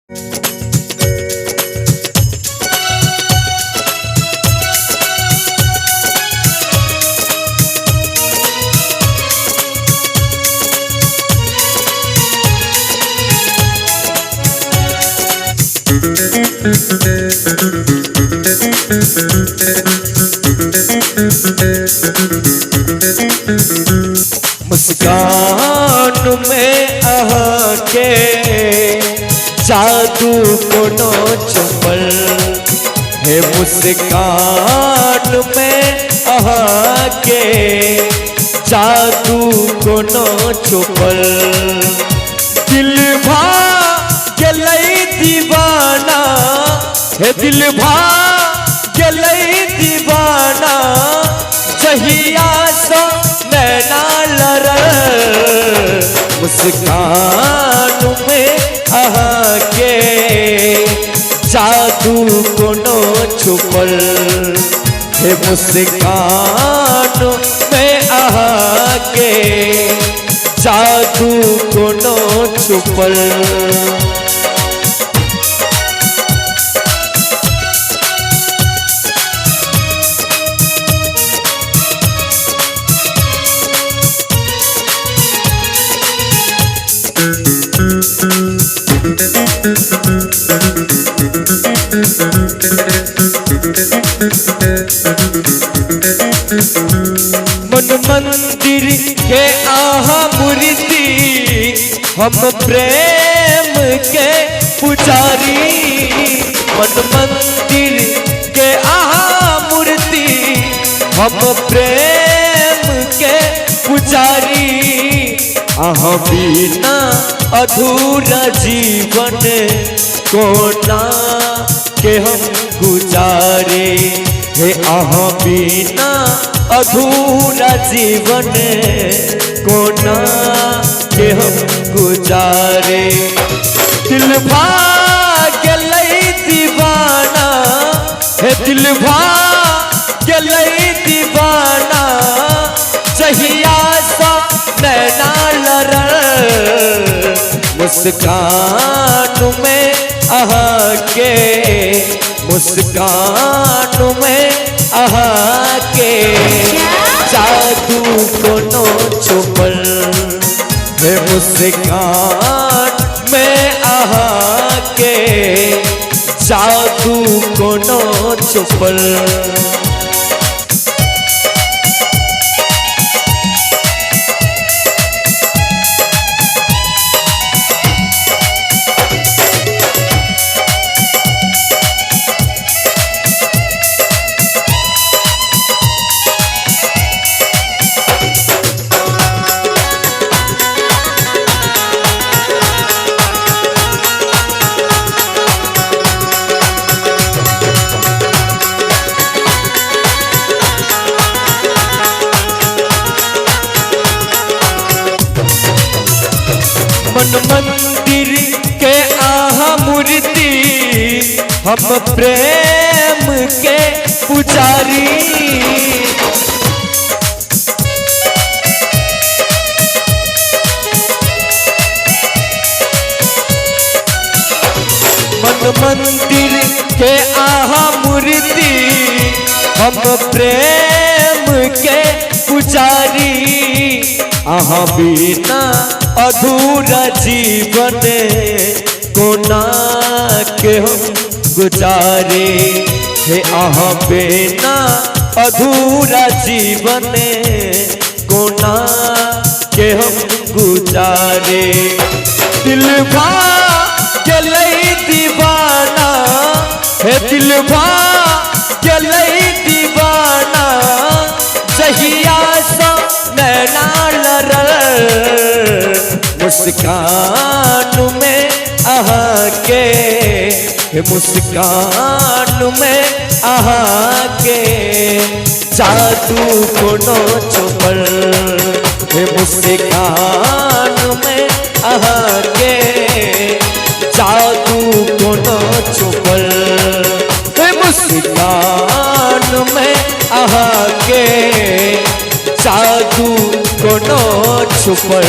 मुस्कान में अहाँके जादू कोनो छुपल हे, मुस्कान में अहाँके जादू कोनो छुपल। दिल भा गेलै दीवाना हे, दिल भा गेलै दीवाना जहिया सँ नैना लड़ल। मुस्कान में अहाँके जादू कोनो छुपल हे, मुस्कान में अहाँके जादू कोनो छुपल। मन मंदिर के आहा मूर्ति हम प्रेम के पुजारी। मन मंदिर के आहा मूर्ति हम प्रेम के पुजारी। अहाँ बिना अधूरा जीवन कोना के हम गुजारे हे, अहाँ बिना अधूरा जीवन कोना के हम गुजारे। दिल भा गेलै दीवाना हे, दिल भा गेलै दीवाना जहिया सँ नैना लड़ल। मुस्कान में अहाँके, मुस्कान में अहाँके जादू कोनो छुपल हे, मुस्कान में अहाँके जादू कोनो छुपल। मन मंदिर के आहा मूर्ति हम प्रेम के पुजारी। मन मंदिर के आहा मूर्ति हम प्रेम के पुजारी। अहाँ बिना अधूरा जीवन कोना के हम गुजारे हे, अहाँ बिना अधूरा जीवन कोना के हम गुजारे। दिल भा गेलै दीवाना हे, दिल भा गेलै दीवाना जहिया सँ नैना लड़ल। मुस्कान में अहाँके, मुस्कान में अहाँके जादू कोनो छुपल हे, मुस्कान में अहाँके जादू कोनो छुपल हे, मुस्कान में अहाँके जादू कोनो छुपल।